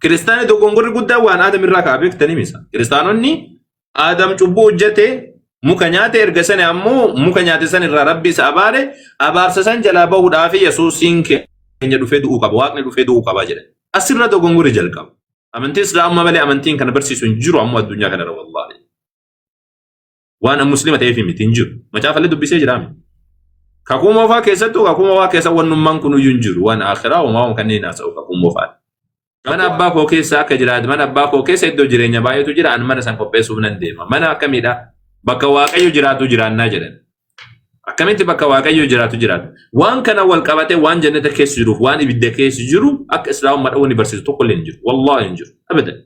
Kiristaanni dogongorri guddaan waan Aadam irraa ka'a beektanii misa. Kiristaanonni Aadam cubbuu hojjete, muka nyaate, erga sana ammoo muka nyaate san irraa Rabbi isa abaare, abaarsa san jalaa bahuudhaaf Yesuusiin keenya dhufee du'uu qaba, Waaqni dhufee du'uu qaba jedhan. Asirra dogongorri jalqaba. Amantii Islaamummaa malee amantiin kana barsiisu hin jiru ammoo addunyaa kanarra wallaahi. Waan an muslima ta'eef miti, hin jiru. Macaafallee dubbisee jiraami. Kakuu moofaa keessattuu, kakuu moofaa keessa wannummaan kun iyyuu hin jiru. Waan akhiraa uumaa kanneen haasa'u kakuu moofaa. Mana abbaa koo keessa akka jiraatu, mana abbaa koo keessa iddoo jireenya baay'eetu jira, an mana san qopheessuuf nan deema. Mana akkamiidha? Bakka Waaqayyo jiraatu jiraannaa jedhan. Akkamitti bakka Waaqayyo jiraatu jiraatu? Waan kana wal qabatee waan jannata keessa jiruuf waan ibidda keessa jiru akka Islaamummaa dhawwanni barsiisu tokko illee hin jiru. Wallaahi hin jiru. Abadan.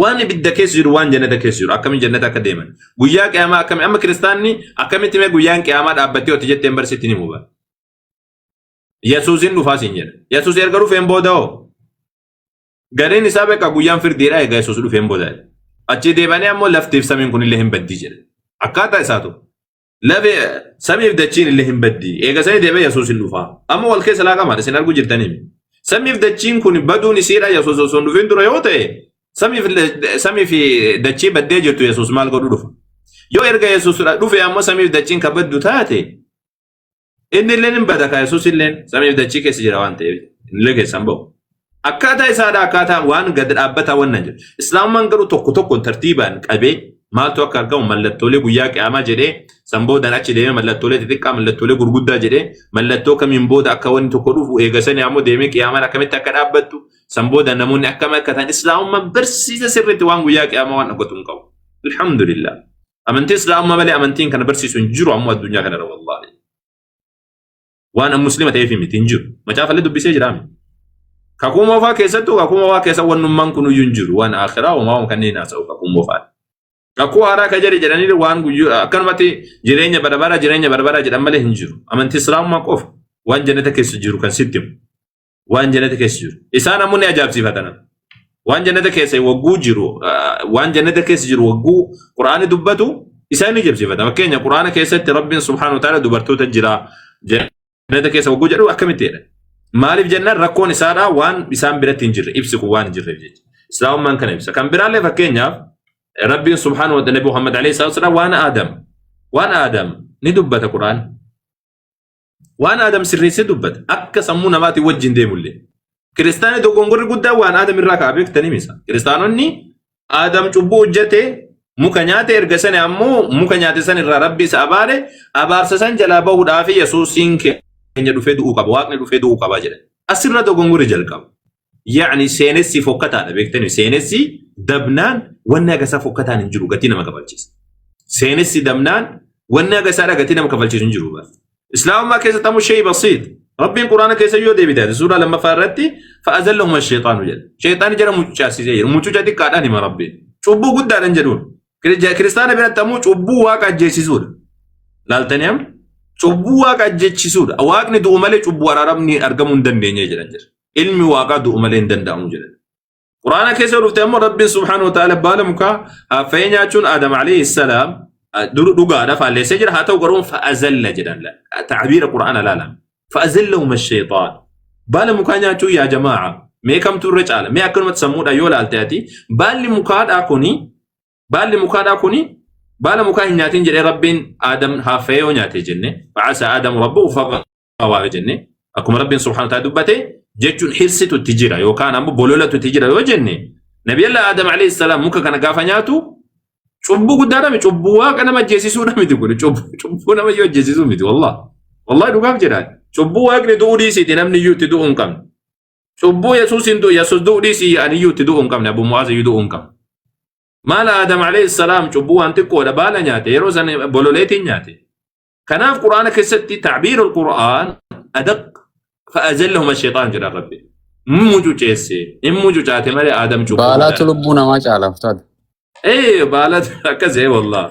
Waan ibidda keessa jiru, waan jannata keessa jiru, akkamiin jannata akka deeman, guyyaa qiyaamaa akkami, amma kiristaanni akkamitti mee guyyaan qiyaamaa dhaabbattee hoti jetteen barsiitti ni muba. Yesuusin dhufaa siin jedha. Yesuus erga dhufeen booda hoo? Gariin isaa beekaa guyyaan firdiidha egaa Yesuus dhufeen booda. Achi deebanii ammoo laftiif samiin kunillee hin baddii jedha. Akkaataa isaatu. Lafi samiif dachiin illee hin baddi. Eega sanii deebi'ee Yesuus hin dhufa. Amma wal keessa laaqamaadha isin arguu jirtanii. Samiif dachiin kun baduun isiidha Yesuus osoo hin dhufin dura yoo ta'e, samiif dachii baddee jirtu Yesuus maal godhu dhufa? Yoo erga Yesuus dhufe ammoo samiif dachiin ka baddu taate, inni illee hin bada ka Yesuus illee samiif dachii keessa jira waan ta'eef inni illee keessan ba'u. Akkaataa isaadha, akkaataa waan gad dhaabbataa wannan jiru. Islaamummaan garuu tokko tokkoon tartiibaan qabee maaltu akka argamu, mallattoolee guyyaa qiyaamaa jedhee, san boodaan achi deemee mallattoolee xixiqqaa, mallattoolee gurguddaa jedhee, mallattoo kamiin booda akka wanni tokko dhufu, eegasanii ammoo deemee qiyaamaan akkamitti akka dhaabbattu, san booda namoonni akkam akka ta'an Islaamummaan barsiisa sirriitti waan guyyaa qiyaamaa waan dhokatu hin qabu. Alhamdulillah. Amantii Islaamummaa malee amantiin kana barsiisu hin jiru ammoo addunyaa kanarra wallaahi. Waan an muslima ta'eef miti, hin jiru. Macaafallee dubbisee jiraami. Kakuu moofaa keessattuu, kakuu moofaa keessa wannummaan kun iyyuu hin jiru. Waan akhiraa uumaa kanneen haasa'u kakuu moofaa. Kakuu haaraa ka jedhe jedhanii waan guyyuu akkanumatti jireenya bara bara, jireenya bara bara jedhan malee hin jiru. Amantii Islaamummaa qofa waan jannata keessa jiru kan sitti himu. Waan jannata keessa jiru. Isaan ammoo ni ajaa'ibsiifatan. Waan jannata keessa wagguu jiru, waan jannata keessa jiru wagguu Quraani dubbatu isaan ni ajaa'ibsiifatan. Fakkeenya Quraana keessatti Rabbiin subhaanahu wa ta'ala dubartoota jira jannata keessa wagguu jedhu akkamitti jedha? Maaliif jennaan rakkoon isaadhaa waan isaan biratti hin jirre, ibsi kun waan hin jirreef jecha. Islaamummaan kana ibsa. Kan biraallee fakkeenyaaf Rabbiin subhaanahu wa ta'ala Nabi Muhammad alayhi salatu wasalam waan Aadam ni dubbata Quraan. Waan Aadam sirreessee dubbata. Akka sammuu namaatiin wajjin deemullee. Kiristaanni dogongorri guddaan waan Aadam irraa ka'a beektanii misa. Kiristaanonni Aadam cubbuu hojjete, muka nyaate, erga sana ammoo muka nyaate san irraa Rabbi isa abaare, abaarsa san jalaa bahuudhaaf Yesuusiin keenya dhufee du'uu qaba. Waaqni dhufee du'uu qaba jedhan. Asirra dogongorri jalqaba. Yaani seenessi fokkataadha beektanii, seenessi dabnaan wanni aga isaa fokkataan hin jiru, gatii nama kafalchiisa. Seenessi dabnaan wanni aga isaa gatii nama kafalchiisu hin jiru. Islaamummaa keessatti ammoo shay basiit. Rabbiin Quraana keessa yoo deebite suuraa lammaffaa irratti فأزلهما الشيطان jedha. Sheexaani jara mucucaasisee jira. Mucuca xiqqaadhaan hima Rabbiin. Cubbuu guddaadhaan jedhuun. Kiristaana biratti ammoo cubbuu Waaqa ajjeesisuudha. Laaltanii amma cubbuu Waaqa ajjeechisuudha. Waaqni du'u malee cubbuu araaramni argamuu hin dandeenye jedhan jira. Ilmi Waaqaa du'u malee hin danda'amu jedhan. Quraana keessa dhufte ammoo Rabbiin subhaanahu wa ta'ala baala mukaa haffee nyaachuun Aadam alayhi salaam dhugaadha faalleessee jira, haa ta'u garuu فأزل jedhan, ta'abiira Quraana laalame. فأزلهما الشيطان. Baala mukaa nyaachuu, yaa jamaa'a, mee kamtu irra caala? Mee akkanumatti sammuudhaan yoo laalte ati, baalli mukaadhaa kuni baala mukaa hin nyaatin jedhee Rabbiin Aadam haffee yoo nyaate jenne, فعصى آدم ربه فغوى jenne, akkuma Rabbiin subhaanahu wa ta'ala dubbate jechuun hirsitu itti jira yookaan ammoo bololatu itti jira yoo jenne, Nabiyallah Aadam alayhi salaam muka kana gaafa nyaatu cubbuu guddaadha miti, cubbuu Waaqa nama ajjeesisuudha miti kun, cubbuu nama iyyuu ajjeesisuu miti. Wallah wallahi dhugaaf jedhaan, cubbuu Waaqni du'uu dhiisiiti namni iyyuu itti du'uu hin qabne, cubbuu Yesuus hin du'u, Yesuus du'uu dhiisii ani iyyuu itti du'uu hin qabne, Abu Mu'aaz iyyuu du'uu hin qabne. Maal, Aadam alayhi salaam cubbuu waan xiqqoodha baala nyaate, yeroo san bololeetiin nyaate. Kanaaf Quraana keessatti تعبير القرآن أدق, فأزلهما الشيطان jedha Rabbi. Mucuceesse, hin mucucaate malee Aadam cubbuu Baalaatu lubbuu namaa caalaaf taate. Ee, baalatu akkasii wallah.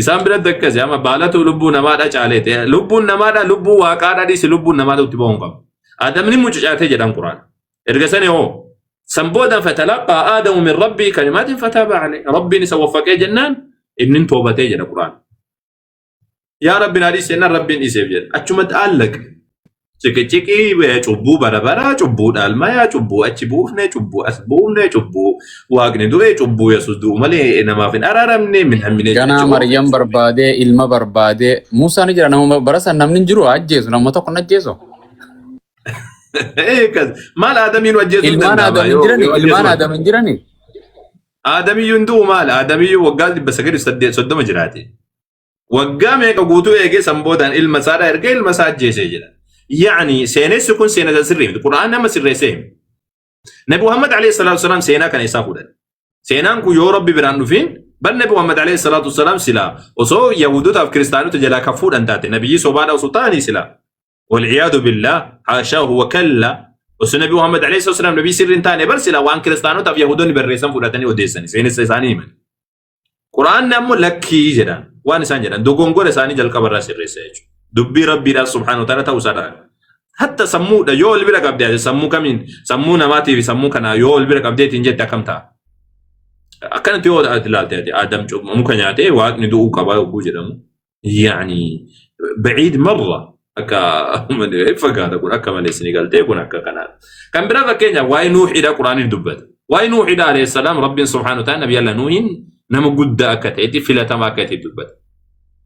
Isaan biratti akkasii, amma baalatu lubbuu namaadha caaleete. Lubbuun namaadha, lubbuu Waaqaadha dhiisi, lubbuun namaadha itti ba'uu hin qabu. Aadamni mucucaatee jedhan Quraana. Erga sani hoo san booda فتلقى آدم من ربه كلمات فتاب عليه. Rabbiin isa waffaqee jennaan inni toobatee jedha Quraana. Yaa Rabbi naa dhiisi jennaan Rabbiin dhiiseef jedha. Achumatti allaq. Ciqiciqii cubbuu bara baraa, cubbuu dhaalmayaa, cubbuu achi buufne, cubbuu as buufne, cubbuu waaqni du'e, cubbuu Yesuus du'u malee namaaf hin araaramne, min hammine Ganaa jechuudha. Maryam barbaadee ilma barbaadee Muusaan ni jira nama bara san namni hin jiru ajjeesu nama tokko hin ajjeesu. Maal Aadamiin ajjeesuun Ilmaan danda'ama Aadam hin yoo jirani yoo ilmaan ajjeesuun. Aadam hin jirani. Aadamiyyuu hin du'u maal? Aadamiyyuu waggaa 930 jiraate. Waggaa meeqa guutuu eegee san boodaan ilma isaadhaa ergee ilma isaa ajjeesee jira. Yaani seenessi kun seenessa sirrii miti. Qura'aan nama sirreessee hima. Nabi Muhammad alayhi salaatu wasalaam seenaa kana isaa fuudhan. Seenaan kun yoo Rabbi biraan dhufiin bar Nabi Muhammad alayhi salaatu wasalaam silaa osoo Yahudotaaf kiristaanota jalaa kan fuudhan taate nabiyyii sobaadha osoo ta'anii silaa. Wal'iyaadu billaah haashaahu wa kalla osoo Nabi Muhammad alayhi salaatu wasalaam nabii sirrii hin taane bar silaa waan kiristaanotaaf Yahudoonni barreessan fudhatanii odeessani seenessa isaanii himan. Quraanni ammoo lakkii jedha. Waan isaan jedhan dogongora isaanii jalqaba irraa sirreessa jechuudha. Dubbii Rabbiidhaa subhaanahu wa ta'ala ta'uu isaa dha. Hatta sammuudha yoo wal bira qabdee ati sammuu kamiin sammuu namaatii fi sammuu kanaa yoo wal bira qabdeetiin jette akkam ta'a? Akkanatti yoo ati ilaalte ati Aadam muka nyaatee waaqni du'uu qabaa yogguu jedhamu yaani ba'iid marra akka fagaata kun akka malee isinii galtee kun akka kanaa. Kan biraa fakkeenyaaf waa'ee Nuuhidha Quraaniin dubbata. Waa'ee Nuuhidha alayhi salaam Rabbiin subhaanahu wa ta'ala nabi Allah Nuuhin nama guddaa akka ta'etti filatamaa akka ta'e dubbata.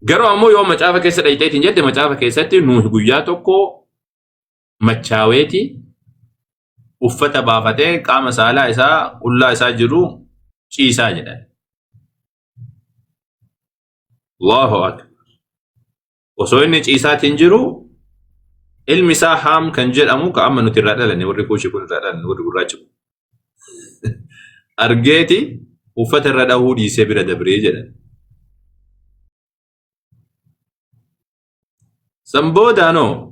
Garuu ammoo yoo macaafa keessa dhayxeetiin jette macaafa keessatti Nuuhi guyyaa tokko machaaweeti uffata baafatee qaama saalaa isaa qullaa isaa jiru ciisaa jedhan. Allahu akbar. Osoo inni ciisaatiin jiru ilmi isaa Haam kan jedhamu ka amma nuti irraa dhalanne warri kuushii kun irraa dhalanne warri gurraachi kun argeeti uffata irra dhahuu dhiisee bira dabree jedhan. San boodaanoo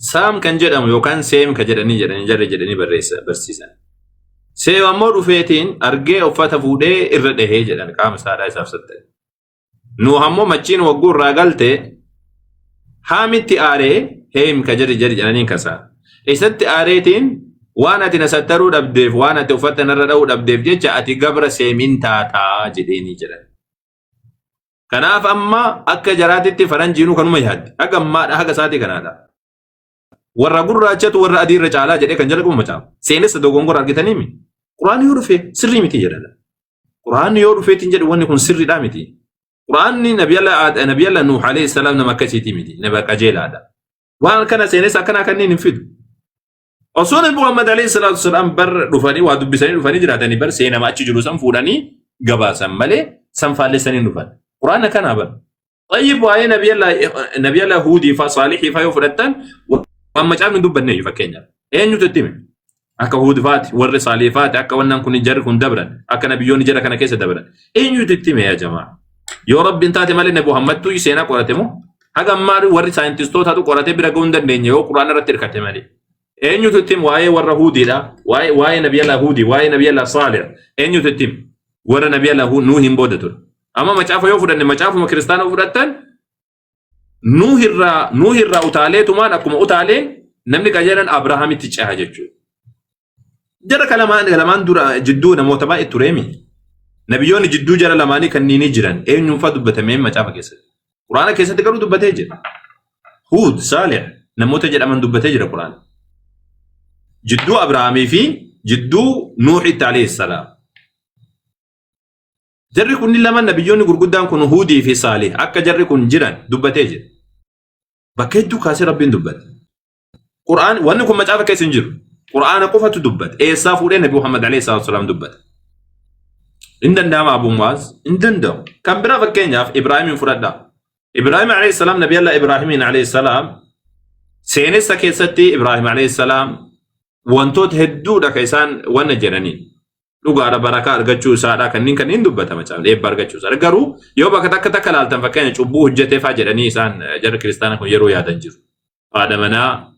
Saam kan jedhamu yookaan Seem kan jedhanii jedhanii jarri jedhanii barreessa barsiisan. Seem ammoo dhufeetiin argee uffata fuudhee irra dhahee jedhan qaama saalaa isaaf satta'e. Nuuh ammoo machiin wagguu irraa galte Haamitti aaree Heem ka jedhi jedhi jedhaniin kasaa. Isatti aareetiin waan ati na sattaruu dhabdeef waan ati uffata narra dha'uu dhabdeef jecha ati gabra Seemin taataa jedheenii jedhan. Kanaaf amma akka jaraatitti faranjiinuu kanuma yaaddi. Haga ammaadha haga isaatii kanaadha. Warra gurraachatu warra adii irra caalaa jedhee kan jalqabu macaafa. Seenessa dogongora argitanii mi? Quraanni yoo dhufe sirrii miti jedhan. Quraanni yoo dhufeetiin jedhu wanni kun sirriidhaa miti. Quraanni nabiyalla Nuuh alayhi salaam nama akkasiitii miti. Nama qajeelaadha. Waan kana seenessa akkanaa kanneen hin fidu. Osoo Nabi Muhammad alayhi salaatu wasalaam bar dhufanii waa dubbisanii dhufanii jiraatanii bar seenama achi jiru san fuudhanii gabaasan malee san faallessanii hin dhufan. Quraanni akkanaa bar. Tayyib waa'ee nabiyalla Huudii faa Saalihii faa yoo fudhattan waan macaafni hin dubbanne iyyuu fakkeenyaaf. Eenyutu itti hime? Akka Huud faati warri Saalih faati akka wannan kun jarri kun dabran akka nabiyyoonni jara kana keessa dabran. Eenyutu itti hime yaa jamaa? Yoo Rabbiin taate malee Nabi Muhammadtu seenaa qorate moo? Haga ammaa warri saayintistootaatu qoratee bira ga'uu hin dandeenye yoo Qur'aana irratti hirkate malee. Eenyutu itti hime waa'ee warra Huudiidha? Waa'ee waa'ee Nabiyallah Huudii, waa'ee Nabiyallah Saalih eenyutu itti hime? Warra Nabiyallah Nuuhin booda ture. Amma macaafa yoo fudhanne macaafuma kiristaana yoo fudhattan Nuuh irraa utaaleetumaan akkuma utaaleen namni qajeelaan Abrahaamitti ceha jechuudha. Jara ka lamaan dura jidduu namoota baay'ee tureemi. Nabiyyoonni jidduu jara lamaanii kanniinii jiran eenyuun fa'aa dubbatamee macaafa keessatti. Quraana keessatti garuu dubbatee jira. Huud, Saalih namoota jedhaman dubbatee jira Quraana. Jidduu Abrahaamii fi jidduu Nuuhitti alayhi salaam. Jarri kunniin lamaan nabiyyoonni gurguddaan kun Huudii fi Saalih akka jarri kun jiran dubbatee jira. Bakka hedduu kaasee Rabbiin dubbate. Qur'aan wanni kun macaafa keessa hin jiru. Qur'aana qofatu dubbate. Eessaa fuudhee Nabi Muhammad alayhi salaatu wasalaam dubbate. Hin danda'ama Abu Mu'aaz? Hin danda'u. Kan biraa fakkeenyaaf Ibraahimiin fudhadhaa. Ibraahim alayhi salaam Nabi Allah Ibraahimiin alayhi salaam seenessa keessatti Ibraahim alayhi salaam wantoota hedduudha kan isaan wanna jedhaniin. Dhugaadha barakaa argachuu isaadha kanneen kanneen dubbata macaafni eebba argachuu isaadha. Garuu yoo bakka takka takka laaltan fakkeenya cubbuu hojjetee fa'aa jedhanii isaan jarri kiristaana kun yeroo yaadan jiru. Haadha manaa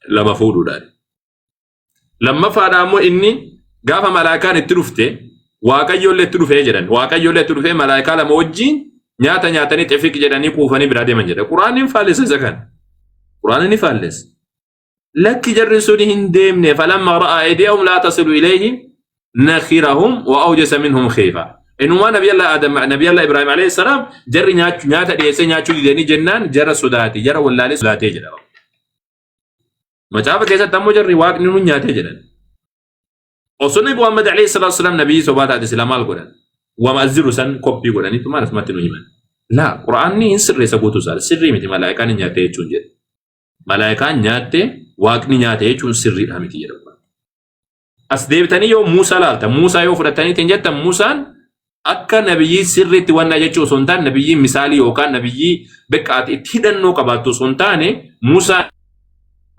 lama fuudhuudhaan. Lammaffaadha ammoo inni gaafa malaayikaan itti dhufte waaqayyoollee itti dhufee jedhan. Waaqayyoollee itti dhufee malaayikaa lama wajjin nyaata nyaatanii xifiq jedhanii quufanii biraa deeman jedha. Quraanni hin faallessa isa kana. Quraanni ni faallessa. Lakki jarri suni hin deemne falamma ra'a aydiyahum laa tasilu ilayhim nakhirahum wa awjasa minhum khiifa. Inumaa nabiyallah Adam nabiyallah Ibrahim alayhi salaam jarri nyaachuu nyaata dhiyeessee nyaachuu didanii jennaan jara sodaate jara wallaalee sodaatee jedha. Macaafa keessatti ammoo jarri waaqni nu nyaatee jedhan. Osoo Nabi Muhammad alayhi salaatu wasalaam nabiyyi sobaa taate sila maal godhan? Wama as jiru san koppii godhaniitu maal asumatti nu himan. Laa Qur'aanni hin sirreessa guutuu isaa sirrii miti malaa'ikaan hin nyaatte jechuun jedhe. Malaa'ikaan nyaatte waaqni nyaate jechuun sirriidha miti jedha. Qur'aan. As deebitanii yoo Muusaa laaltan Muusaa yoo fudhatanii ittiin jettan Muusaan akka nabiyyii sirriitti wanna jechuu osoo hin taane nabiyyii misaalii yookaan nabiyyii beqqaati itti hidhannoo qabaattu osoo hin taane Muusaa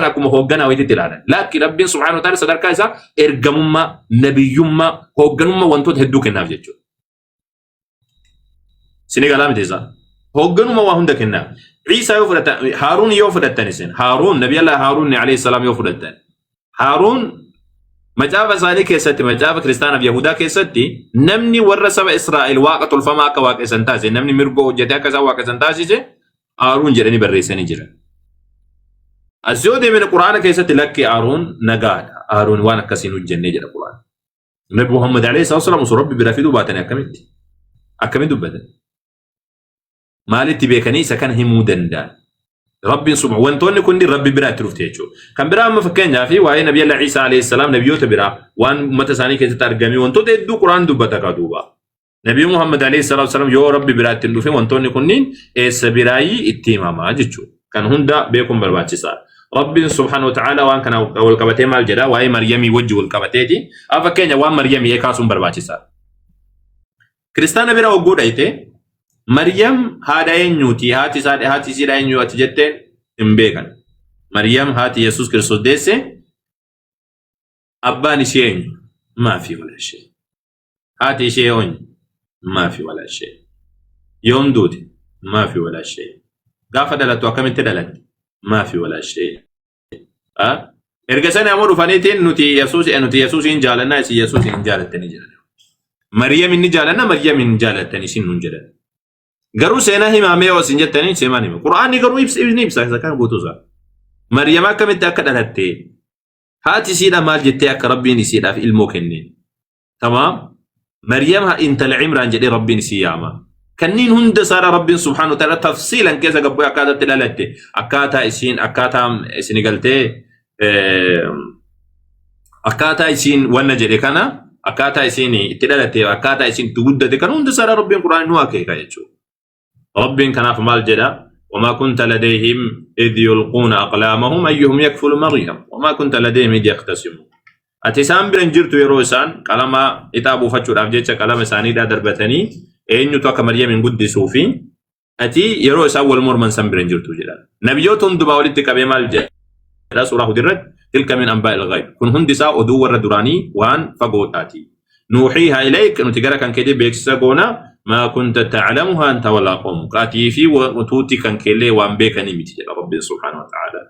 akkuma hoogganaa wayiitti ilaalan. Laakki Rabbiin subhaanahu wa ta'ala sadarkaa isaa ergamummaa, nabiyyummaa, hoogganummaa wantoota hedduu kennaaf jechuudha. Sini galaa miti isaa. Hoogganummaa waa hunda kennaaf. Ciisaa yoo fudhatan, Haaruun yoo fudhattan isin, Haaruun, Nabi Allah Haaruun alayhi salaam yoo fudhattan. Haaruun macaafa isaanii keessatti, macaafa kiristaanaaf Yahudaa keessatti namni warra saba Israa'el waaqa tolfamaa akka waaqessan taasise, namni mirgoo hojjetee akka isaan waaqessan taasise Haaruun jedhanii barreessanii jiran. As yoo deemine Quraana keessatti lakki Haaruun nagaadha. Haaruun waan akkasii hin hojjennee jedha Quraan. Nabi Muhammad alayhi salaatu wasalaam osoo Rabbi bira fiduu baatanii akkamitti? Akkamitti dubbatan? Maalitti beekanii isa kana himuu danda'an? Rabbiin subha wantoonni kunniin Rabbi biraa itti dhufte jechuudha. Kan biraa amma fakkeenyaaf waa'ee Nabi Allah Ciisaa alayhi salaam nabiyyoota biraa waan uummata isaanii keessatti argame wantoota hedduu Quraan dubbata kaa duuba. Nabi Muhammad alayhi salaatu wasalaam yoo Rabbi biraa ittiin dhufe wantoonni kunniin eessa biraayii itti himamaa jechuudha. Kan hunda beekuun barbaachisaadha. Rabbiin subhaanahu wa ta'ala waan kana wal qabatee maal jedha waa'ee Maryamii wajji wal qabateeti. Amma fakkeenya waan Maryamii kaasuun barbaachisaadha. Kiristaana bira hogguu dhayte Maryam haadha eenyuuti haati isaa haati isiidha eenyu ati jetteen hin beekan. Maryam haati Yesuus Kiristoos deesse abbaan ishee eenyu? Maafi wala ishee. Haati ishee eenyu? Maafi wala ishee. Yoom duute? Maafi wala ishee. Gaafa dhalattu akkamitti dhalatte? Maafi wala ishee. Erga sana ammoo dhufaniitiin nuti Yesuus nuti Yesuusiin jaalannaa isin Yesuusiin hin jaalattanii jedhan. Maryam inni jaalanna Maryam hin jaalattanii isin nuun jedhan. Garuu seenaa himaamee yoo isin jettanii seenaan hima. Qur'aanni garuu ibsa ni ibsa isa kana guutuu isaa. Maryam akkamitti akka dhalatte haati isiidha maal jettee akka Rabbiin isiidhaaf ilmoo kenne. Tamaam. Maryam intala Imraan jedhee Rabbiin isii yaama. Kanneen hunda isaadha Rabbiin subhaanahu wa ta'ala tafsiilan keessa gabbu'ee akkaataa itti dhalatte akkaataa isiin akkaataa isin galtee akkaataa isiin wanna jedhe kana akkaataa isiin itti dhalatte akkaataa isiin itti guddate kan hunda isaadha Rabbiin Qur'aan nu akeeka jechuudha. Rabbiin kanaaf maal jedha? Wamaa kunta ladayhim idh yulquuna aqlaamahum ayyuhum yakfulu Maryam. Wamaa kunta ladayhim idh yaqtasimuun. Ati isaan bira hin jirtu yeroo isaan qalama ixaa buufachuudhaaf jecha qalama isaaniidhaa darbatanii eenyutu akka Maryamiin guddisuu fi ati yeroo isaan wal morman san bira hin jirtu jedha. Nabiyyoota hundumaa walitti qabee maal jedha suuraa Hud irratti tilka min anbaa'il ghayb. Kun hundi isaa oduu warra duraanii waan fagoodhaati. Nuuxiihaa ilayk nuti gara kan keetii beeksisa goona maa kunta ta'lamuhaa anta walaa qawmuk atii fi tuuti kan keellee waan beekanii miti jedha Rabbiin subhaanahu wa ta'ala.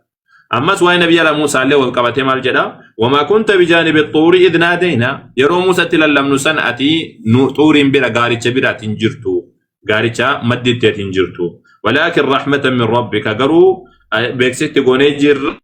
Ammas waa'ee nabiyya Allah Muusaa illee wal qabatee maal jedha? Wamaa kunta bijaanibi xuuri idh naadayna yeroo Muusatti lallabnu san ati nu xuuriin bira gaaricha bira ati hin jirtu gaaricha maddiitti ati hin jirtu walaakin rahmatan min rabbika garuu beeksisti goonee jirra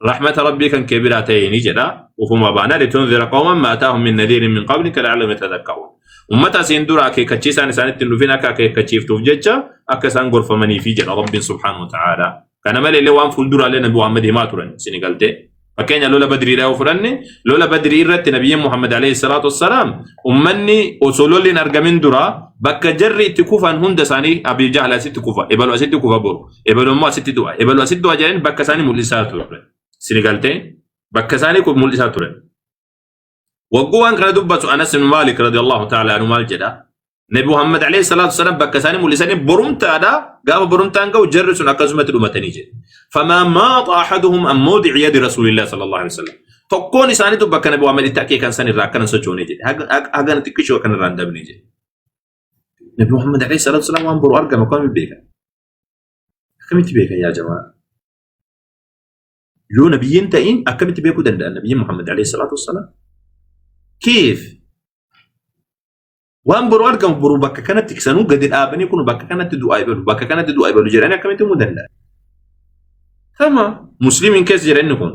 rahmata rabbii kan kee biraa ta'e ni jedha ufuma baana litunzira qawman ma ataahum min nadhiirin min qablika la'allahum yatadhakkaruun ummata asiin dura akeekkachiisaan isaanitti hin dhufin akka akeekkachiiftuuf jecha akka isaan gorfamaniifi jedha rabbiin subhaanahu wa ta'ala kana malee illee waan fuulduraallee nabi Muhammad himaa turan isin galtee fakkeenya lola badriidha yoo fudhanne lola badrii irratti nabiyyiin Muhammad alayhi salaatu wassalaam ummanni osoo lolli hin argamin dura bakka jarri itti kufan hunda isaanii Abii Jahl asitti kufa ebalu asitti kufa boru ebalu immoo asitti du'a ebalu asitti du'a jedhanii bakka isaanii mul'isaa ture isin galtee bakka isaanii kun mul'isaa ture wagguu waan kana dubbatu Anas ibn Malik radiyallahu ta'ala anhu maal jedha Nabi Muhammad alayhi salatu wasalam bakka isaanii mul'isanii borumtaadha gaafa borumtaan ga'u jarri sun akkasumatti dhumatanii jedhe famaa maaxa ahaduhum an mawdi'i yadi rasuulillah sallallahu alaihi wasallam tokkoon isaaniitu bakka Nabi Muhammad itti akeekan san irraa akkana sochoonee jedhe hagana xiqqishoo akkana irraa hin dabne jedhe Nabi Muhammad alayhi salatu wasalam waan boru argame akkamitti beekan Akkamitti beekan yaa jamaa? Yoo nabiyyiin ta'in akkamitti beekuu danda'an nabiyyiin Muhammad alayhi salaatu wassalaam? Keef waan boru argamu boru bakka kanatti sanuu gadi dhaabanii kun bakka kanatti du'aa ibalu bakka kanatti du'aa ibalu jedhanii akkamitti himuu danda'an? Tama muslimiin keessa jira inni kun.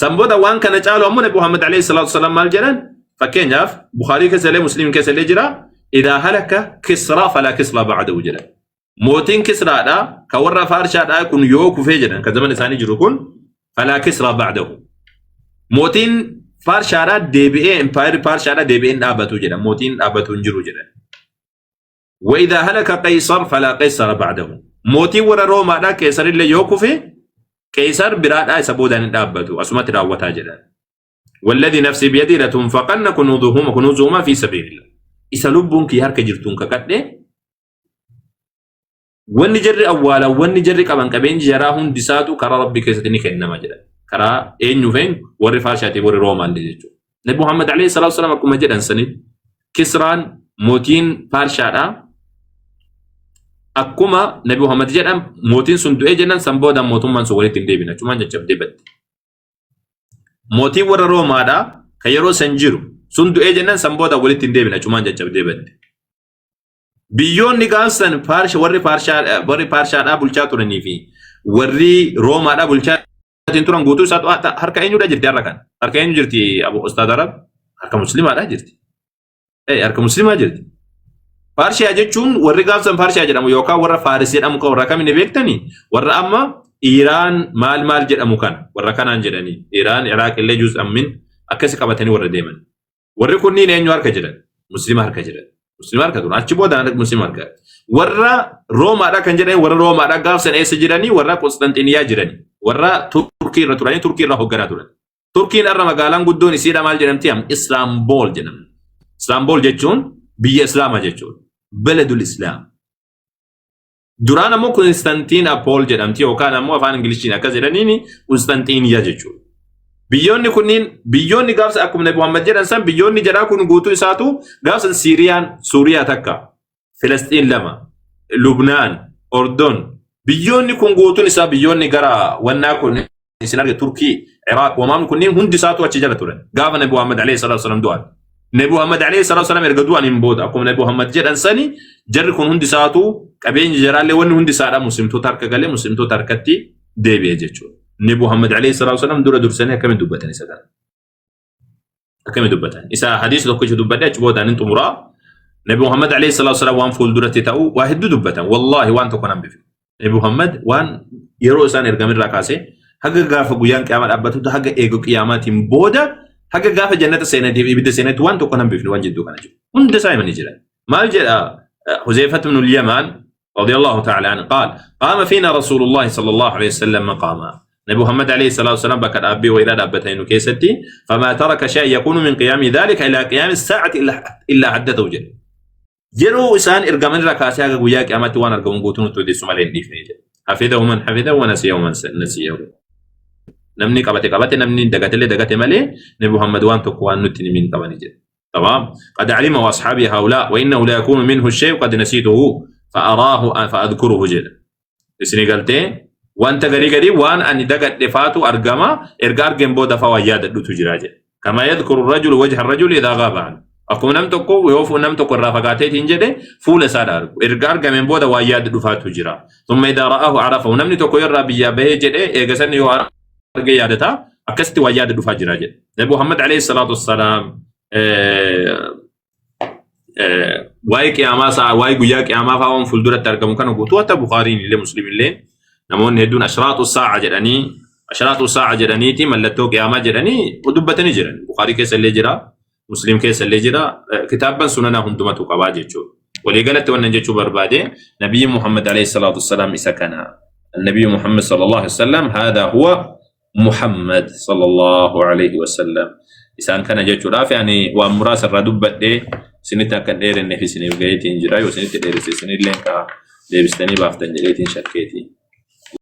San booda waan kana caalu ammoo Nabi Muhammad alayhi salaatu wassalaam maal jedhan? Fakkeenyaaf Bukhaarii keessa illee Musliim keessa illee jira. Idaa halaka Kisraa falaa Kisraa ba'adahu jedhan. Mootiin Kisraadha kan warra Faarshaadha kun yoo kufee jedhan kan zaman isaanii jiru kun Falaa Kisraa ba'dahu. Mootiin Faarshaadhaa deebi'ee impaayerri Faarshaadhaa deebi'ee hin dhaabatu jedha. Mootiin dhaabatu hin jiru jedha. Wa idhaa halaka Qeysar falaa Qeysara ba'dahu. Mootiin warra Roomaadhaa Qeesarillee yoo kufe Qeysar biraadhaa isa boodaan hin dhaabbatu asumatti raawwataa jedha. Walladhi nafsi biyadii latunfaqanna kunuuzuhuma kunuuzuhuma fi sabiilillah. Isa lubbuun kiyya harka jirtuun kakadhe Wanni jarri awwaalan, wanni jarri qaban qabeenyi jaraa hundi isaatu karaa Rabbii keessatti ni kennama jedhan. Karaa eenyuuf eenyu? Warri Faarshaatiif warri Roomaallee jechuudha. Nabi Muhammad alayhi salaatu wasalaam akkuma jedhan sanitti Kisraan mootiin Faarshaadha. Akkuma Nabi Muhammad jedhan mootiin sun du'ee jennan san booda mootummaan sun walitti hin deebine. Achumaan jajjabdee badde. Mootiin warra Roomaadha kan yeroo san jiru sun du'ee jennan san booda walitti hin deebine. Achumaan jajjabdee badde. Biyyoonni gaafsan Faarsha warri Faarshaa warri Faarshaadhaa bulchaa turanii fi warri Roomaadhaa bulchaa turan guutuu isaatu harka eenyudha jirti har'a kan? Harka eenyu jirti Abu Ustaad Arab? Harka Muslimaadhaa jirti. Eh harka Muslimaa jirti. Faarshiyaa jechuun warri gaafsan Faarshiyaa jedhamu yookaan warra Faaris jedhamu kan warra kamiin beektanii warra amma Iiraan maal maal jedhamu kana warra kanaan jedhanii Iiraan Iraaq illee juz'an min akkasi qabatanii warra deeman. Warri kunniin eenyu harka jiran? Muslima harka jiran. Muslima harka turan. Achi booda muslima harka. Warra Roomaadha kan jedhan warra Roomaadha gaaf san eessa jiranii? Warra Qosxanxiniyaa jiranii. Warra Turkii irra turanii Turkii irra hoogganaa turan. Turkiin har'a magaalaan guddoon isiidha maal jedhamti? Islaambool jedhamti. Islaambool jechuun biyya Islaamaa jechuudha. Beledul Islaam. Duraan ammoo Konstantiinapool jedhamti yookaan ammoo afaan Ingiliishiin akkas jedhaniin Qusxanxiiniyaa jechuudha. Biyyoonni kunniin biyyoonni gaafsa akkuma Nabi Muhammad jedhan san biyyoonni jaraa kun guutuu isaatu gaafsa Siiriyaan Suuriyaa takka, Filisxiin lama, Lubnaan, Ordon biyyoonni kun guutuun isaa biyyoonni gara wannaa kun isin arge Turkii, Iraaq, wamaamni kunniin hundi isaatu achi jala turan. Gaafa Nabi Muhammad alayhi salaatu wasalam du'an. Nabi Muhammad alayhi salaatu wasalam erga du'an hin booda akkuma Nabi Muhammad jedhan sani jarri kun hundi isaatu qabeenyi jaraallee wanni hundi isaadha muslimtoota harka galee muslimtoota harkatti deebi'e jechuudha. Nabi Muhammad alayhi salaatu wasalam dura dursanii akkamiin dubbatan isa kana? Akkamiin dubbatan? Isa hadiisa tokkicha dubbadhe achi boodaan hin xumuraa. Nabi Muhammad alayhi salaatu wasalam waan fuulduratti ta'u waa hedduu dubbatan. Wallaahi waan tokko nan bife. Nabi Muhammad waan yeroo isaan ergamirraa kaasee haga gaafa guyyaan qiyaamaa dhaabbatutti haga eega qiyaamaatiin booda haga gaafa jannata seenatiif ibidda seenatti waan tokko nan bifne waan jidduu kana jiru. Hunda isaa himanii jiran. Maal jedha Huzeyfat ibn al-Yamaan radiyallahu ta'ala anhu qaal qaama fiina Rasuulullahi sallallahu alaihi wasallam maqaama. Nabi Muhammad alayhi salatu wasalam bakka dhaabbii wayiidhaa dhaabbatanii nu keessatti famaa taraka shay'an yakuunu min qiyaami dhalika ila qiyaami saa'ati illa haddathahu jedhe. Yeroo isaan ergaman irraa kaasee haga guyyaa qiyaamaatti waan argamu guutuu nutti odeessu malee hin dhiifne jedhe. Hafidahu man hafidahu wa nasiyahu man nasiyahu. Namni qabate qabate namni dagatellee dagate malee Nabi Muhammad waan tokko waan nutti hin himin qabani jedhe. Tamaam. Qad alima wa ashaabi haulaa wa innahu la yakunu minhu shay qad nasituhu fa araahu fa adkuruhu jedhe. Isin galtee wanta garii garii waan ani dagadhe faatu argama erga argeen booda faa waan yaadadhutu jira jedhe. Kama yadhkuru rajulu wajha rajuli idhaa ghaaba anhu. Akkuma nam tokko yoo nam tokko irraa fagaateetiin jedhe fuula isaa argu. Erga argameen booda waan yaada dhufaatu jira. Thumma idhaa ra'ahu arafahu. Namni tokko yoo irraa biyyaa bahee jedhe eega sanni yoo arge yaadata akkasitti waan yaada dhufaa jira jedhe. Nabi Muhammad alayhi salaatu wassalaam waa'ee qiyaamaa isaa waa'ee guyyaa qiyaamaa fa'aa waan fuulduratti argamu kana guutuu hatta Bukaariin illee Muslim illee namoonni hedduun ashraatu saa'a jedhanii ashraatu saa'a jedhaniiti mallattoo qiyaamaa jedhanii dubbatanii jiran. Bukaarii keessa illee jira, Muslim keessa illee jira, kitaabban sunanaa hundumatu qabaa jechuudha. Waliigalatti wannan jechuu barbaade Nabiyyi Muhammad alayhi salaatu wassalaam isa kana. Nabiyyi Muhammad sallallahu alaihi wasallam haadaa huwa Muhammad sallallahu alaihi wasallam. Isaan kana jechuudhaaf ani waan muraasa irraa dubbadhee isinitti akka hin dheerenneef isiniif gaheetiin jira. Yoo isinitti dheeresse isinillee ka deebistanii baaftan jedheetiin shakkeeti.